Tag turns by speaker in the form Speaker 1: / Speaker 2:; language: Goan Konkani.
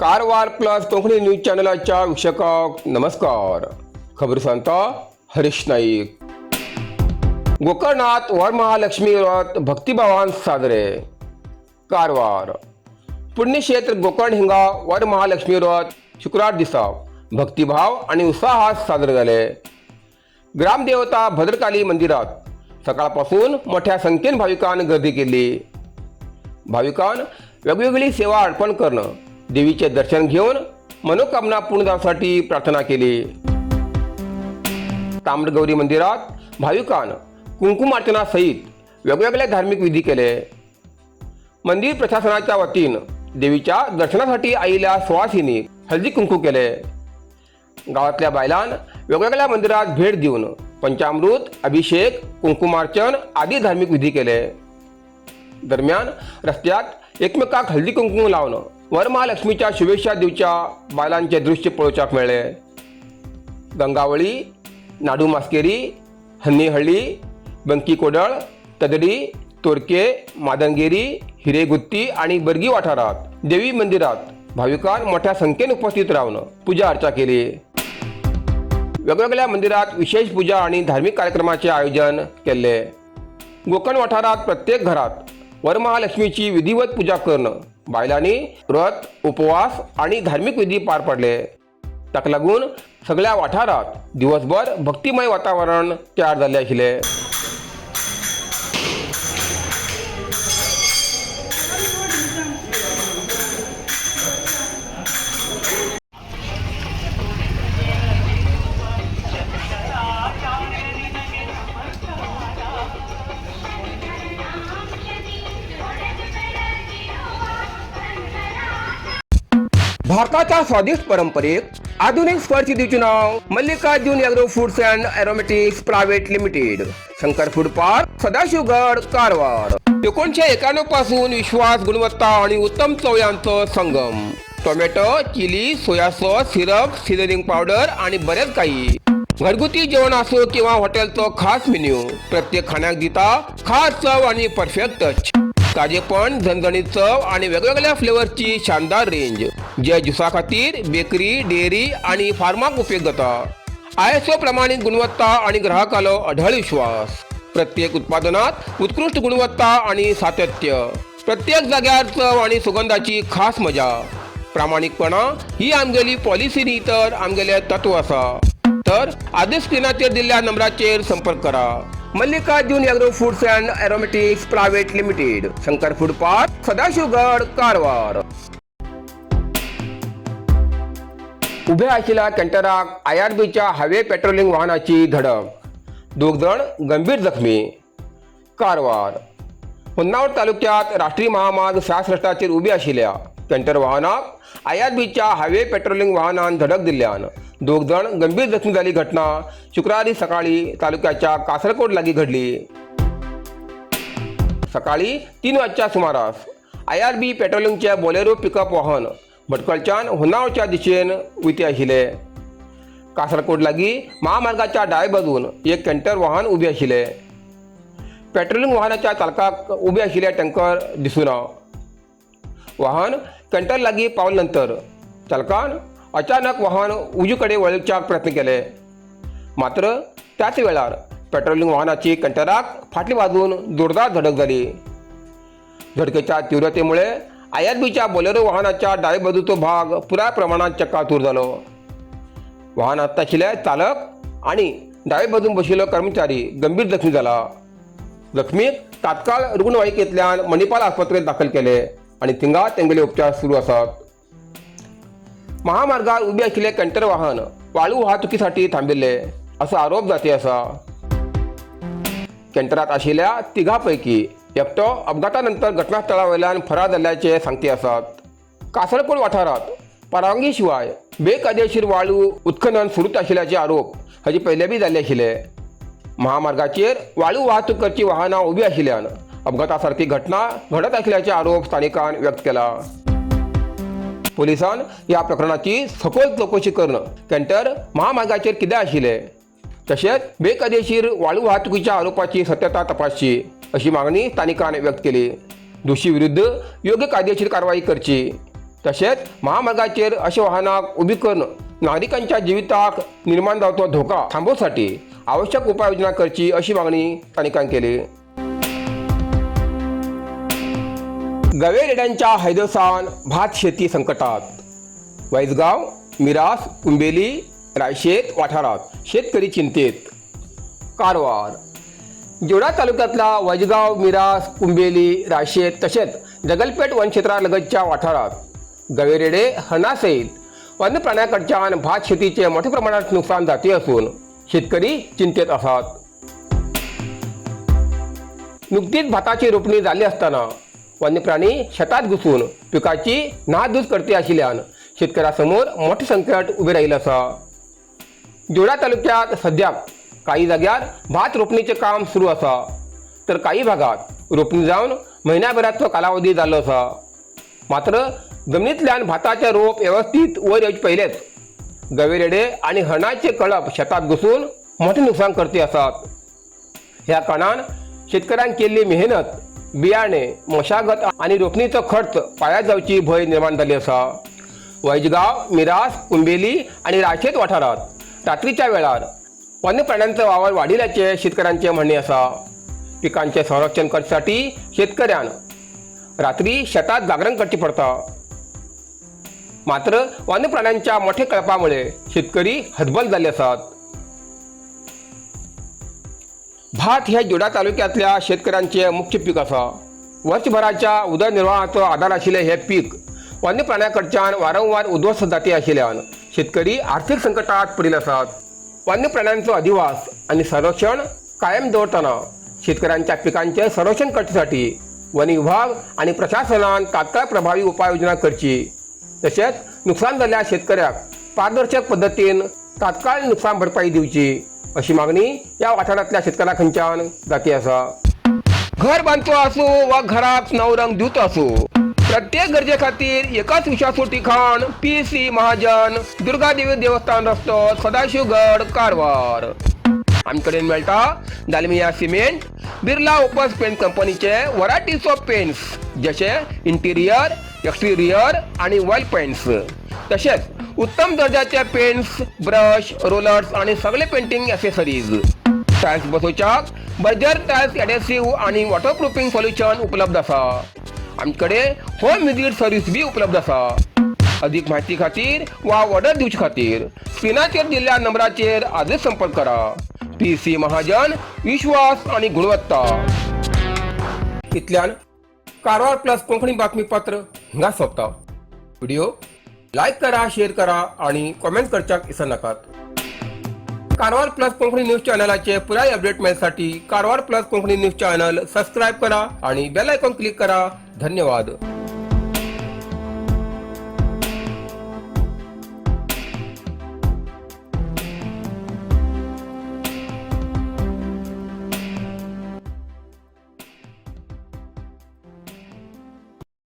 Speaker 1: कारवार प्लस कोंकणी न्यूज चॅनलाच्या वीक्षकांक नमस्कार. खबर सांगता हरीश नाईक. गोकर्णात वरमहालक्ष्मी व्रत भक्तिभावान साजरे. कारवार पुण्यक्षेत्र गोकर्ण हिंगा वरमहालक्ष्मी व्रत शुक्रार दिसा भक्तिभाव आणि उत्साहात साजरे झाले. ग्रामदेवता भद्रकाली मंदिरात सकाळपासून मोठ्या संख्येन भाविकांनी गर्दी केली. भाविकांन वेगवेगळी सेवा अर्पण करणं, देवीचे दर्शन घेऊन मनोकामना पूर्ण जावसाठी प्रार्थना केली. ताम्रगौरी मंदिरात भाविकांन कुंकुमार्चनासहित वेगवेगळे धार्मिक विधी केले. मंदिर प्रशासनाच्या वतीनं देवीच्या दर्शनासाठी आईला सुवासिनी हळदी कुंकू केले. गावातल्या बायलां वेगवेगळ्या मंदिरात भेट देऊन पंचामृत अभिषेक, कुंकुमार्चन आदी धार्मिक विधी केले. दरम्यान रस्त्यात एकमेकाक हळदी कुंकू लावन वरमहालक्ष्मीच्या शुभेच्छा दिवच्या बायलांचे दृश्य पळोवच्याक मेळ्ळे. गंगावळी, नाडू मास्केरी, हन्नीहळ्ळी, बंकी कोडळ, तदडी, तोरके, मादनगेरी, हिरेगुत्ती आणि बर्गी वाठारात देवी मंदिरात भाविकांन मोठ्या संख्येन उपस्थित रावन पूजा अर्चा केली. वेगवेगळ्या मंदिरात विशेष पूजा आणि धार्मिक कार्यक्रमाचे आयोजन केले. गोकर्ण वाठारात प्रत्येक घरात वरमहालक्ष्मीची विधिवत पूजा करणं बायलांनी व्रत, उपवास आणि धार्मिक विधी पार पडले. ताका लागून सगळ्या वाठारात दिवसभर भक्तिमय वातावरण तयार जाल्लें आशिल्लें. भारताच्या स्वादिष्ट परंपरेत आधुनिक स्पर्श दिवचे नाव Mallikarjun agro foods and aromatics private limited, Shankar food park, Sadashivgad, Karwar. 1991 पासून विश्वास, गुणवत्ता आणि उत्तम चव यांचं संगम. Tomato, chilli, soya sauce, syrup, seasoning powder आणि बरेच काही. घरगुती जेवण असो किंवा हॉटेलचं खास मेन्यू, प्रत्येक खाण्याक दिता खास चव आणि परफेक्ट टच. ताजेपण, झणझणीत चव आणि वेगवेगळ्या फ्लेवर्सची शानदार रेंज, जे ज्युसा खातीर, बेकरी, डेअरी आणि फार्माक उपयोग जाता. आयएसओ प्रमाणित गुणवत्ता आणि ग्राहकालो अढळ विश्वास. प्रत्येक उत्पादनात उत्कृष्ट गुणवत्ता आणि सातत्य. प्रत्येक जाग्यार चव आणि सुगंधाची खास मजा. प्रामाणिकपणा ही आमगेली पॉलिसी न्ही तर आमगेले तत्व आसा. तर आदीच स्क्रिनाचेर दिल्ल्या नंबराचेर संपर्क करा. Mallikarjun agro foods and aromatics private limited, Shankar food park, Sadashivgad, Karwar. उभ्या आशिल्ल्या कॅन्टराक आयआरबीच्या हायवे पेट्रोलिंग वाहनाची धडक, दोग जण गंभीर जखमी. कारवार होन्नावर तालुक्यात राष्ट्रीय महामार्ग 66 रस्त्याचेर उबी आशिल्ल्या कॅन्टर वाहनाक आयआरबीच्या हायवे पेट्रोलिंग वाहनान धडक दिल्ल्यान दोग जण गंभीर जखमी जाल्ली घटना शुक्रारी सकाळी तालुक्याच्या कासरकोड लागीं घडली. सकाळी 3 वाजच्या सुमारास आयआरबी पेट्रोलिंगचे बोलेरो पिकअप वाहन भटकळच्यान होन्नावरच्या दिशेन वयते आशिल्ले. कासरकोड लागीं महामार्गाच्या डावे बाजून एक कॅन्टर वाहन उबें आशिल्लें. पेट्रोलिंग वाहनाच्या चालकाक उबे आशिल्ले टँकर दिसूना. वाहन कॅन्टर लागीं पावले नंतर चालकान अचानक वाहन उजवी कडेन वळोवच्याक प्रयत्न केले. मात्र त्याच वेळार पेट्रोलिंग वाहनाची कॅन्टराक फाटल्या बाजून जोरदार धडक जाली. धडकेच्या तीव्रतेमुळे आयआरबीच्या बोलेरो वाहनाच्या डावे बाजूचो भाग पुराय प्रमाणात चक्काचूर जालो. वाहनात आशिल्ले चालक आणि डावे बाजून बशिल्लो कर्मचारी गंभीर जखमी जाला. जखमीक तात्काळ रुग्णवाहिकेंतल्यान मणिपाल आस्पत्रेंत दाखल केले आणि थिंगा तेंगेले उपचार सुरू आसात. महामार्गार उबे आशिल्ले कॅन्टर वाहन वाळू वाहतुकीसाठी थांबिल्ले असो आरोप जाती आसा. कॅन्टरात आशिल्ल्या तिघा पैकी एकटो अपघाता नंतर घटनास्थळावयल्यान फरार जाल्ल्याचे सांगती आसात. कासरकोड वाठारात परवानगी शिवाय बेकायदेशीर वाळू उत्खनन सुरूच आशिल्ल्याचे आरोप हाचे पयले बी जाल्ले आशिल्ले. महामार्गाचेर वाळू वाहतूक करची वाहनां उबी आशिल्ल्यान अपघाता सारकी घटना घडत आशिल्ल्याचे आरोप स्थानिकान व्यक्त केला. पोलिसान ह्या प्रकरणाची सखोल चवकशी करून कॅन्टर महामार्गाचेर कितें आशिल्ले, तशेंच बेकायदेशीर वाळू वाहतुकीच्या आरोपाची सत्यता तपासची अशी मागणी स्थानिकान व्यक्त केली. दोषी विरुद्ध योग्य कायदेशीर कारवाई करची. तशेंच महामार्गाचेर अशे वाहनाक उबी करून नागरिकांच्या जिविताक निर्माण जावचो धोका थांबोवसाठी आवश्यक उपाययोजना करची अशी मागणी स्थानिकांनी केली. गवे रेड्यांच्या हैदोसान भात शेती संकटात. वैजगाव, मिरास, कुंबेली, रायशेत वाठारात शेतकरी चिंतेत. कारवार जोडा तालुक्यातल्या वजगाव, मिरास, कुंबेली, रायशेत तसेच जगलपेठ वनक्षेत्रालगतच्या वाठारात गवेरेडे हरणासहित वन्य प्राण्याकडच्यान भात शेतीचे मोठ्या प्रमाणात नुकसान जाते असून शेतकरी चिंतेत आसात. नुकतीच भाताची रोपणी जाल्ली असताना वन्य प्राणी शेतात घुसून पिकाची नासधूस करते आशिल्ल्यान शेतकऱ्यासमोर मोठे संकट उबें राहिलें आसा. जोडा तालुक्यात सद्याक काही जाग्यार भात रोपणीचें काम सुरू आसा, तर काही भागात रोपणी जावन म्हयन्याभराचो कालावधी जाल्लो आसा. मात्र जमनींतल्यान भाताचें रोप वेवस्थीत वयर येवचे पयलेच गवेरेडे आनी हरणाचे कळप शेतात घुसून मोठें नुकसान करती आसात. ह्या कारणान शेतकऱ्यान केल्ली मेहनत, बियाणे, मशागत आनी रोपणीचो खर्च पाया जावची भंय निर्माण जाल्ली आसा. वैजगांव, मिरास, कुंबेली आनी राशेत वाठारांत रात्रीच्या वेळार वन्य प्राण्यांचो वावर वाडिल्ल्याचें शेतकऱ्यांचें म्हणणें आसा. पिकांचें संरक्षण करच्यासाठी शेतकऱ्यान रात्री शेतात जागरण करचें पडटा. मात्र वन्य प्राण्यांच्या मोठ्या कळपामुळे शेतकरी हतबल जाल्ले आसात. भात हे जोडा तालुक्यांतल्या शेतकऱ्यांचे मुख्य पीक आसा. वर्सभराच्या उदरनिर्वाहाचो आदार आशिल्लें हें पीक वन्य प्राण्यां कडच्यान वारंवार उद्ध्वस्त जाती आशिल्ल्यान शेतकरी आर्थीक संकटात पडिल्ले आसात. वन्य प्राण्यांचो अधिवास आनी संरक्षण कायम दवरतना शेतकऱ्यांच्या पिकांचें संरक्षण करचे वन विभाग आनी प्रशासनान तात्काळ प्रभावी उपाययोजना करची, तशेंच नुकसान जाल्ल्या शेतकऱ्याक पारदर्शक पद्दतीन तात्काळ नुकसान भरपाई दिवची अशी मागणी ह्या वाठारांतल्या शेतकऱ्यां खंयच्यान जाती आसा. घर बांदचो आसूं वा घराक नवो रंग दिवचो आसूं, प्रत्येक गरजे खातीर एकच विश्वासू ठिकाण, पी सी महाजन, दुर्गादेवी देवस्थान रस्तो, सदाशिवगड, कारवार. आमचे कडेन मेळटा Dalmia cement, Birla Opus paint कंपनीचे वरायटीज ऑफ पेंट्स, जशे इंटिरियर, एक्सटिरियर आणि वॉल पेंट्स, तसेच उत्तम दर्जाचे पेंट्स, ब्रश, रोलर्स आणि सगळे पेंटिंग ॲसेसरीज. टायल्स बसोवच्याक बर्जर टायल्स एडेसिव्ह आणि वॉटरप्रुफिंग सोल्युशन उपलब्ध आसा. आमचे कडेन होम विजीट सर्वीस बी उपलब्ध आसा. अधिक माहिती खातीर वा ऑर्डर दिवचे खातीर स्क्रिनाचेर दिल्ल्या नंबराचेर आजच संपर्क करा. पी सी महाजन, विश्वास आणि गुणवत्ता. इतल्यान कारवार प्लस कोंकणी बातमीपत्र हांगा सोंपता. व्हिडिओ लायक करा, शेअर करा आणि कॉमेंट करच्याक विसरनाकात. कारवार प्लस कोंकणी न्यूज चॅनलाचे पुराय अपडेट मेळसाठी Karwar plus Konkani news channel subscribe करा आणि बेल आयकॉन क्लिक करा. धन्यवाद.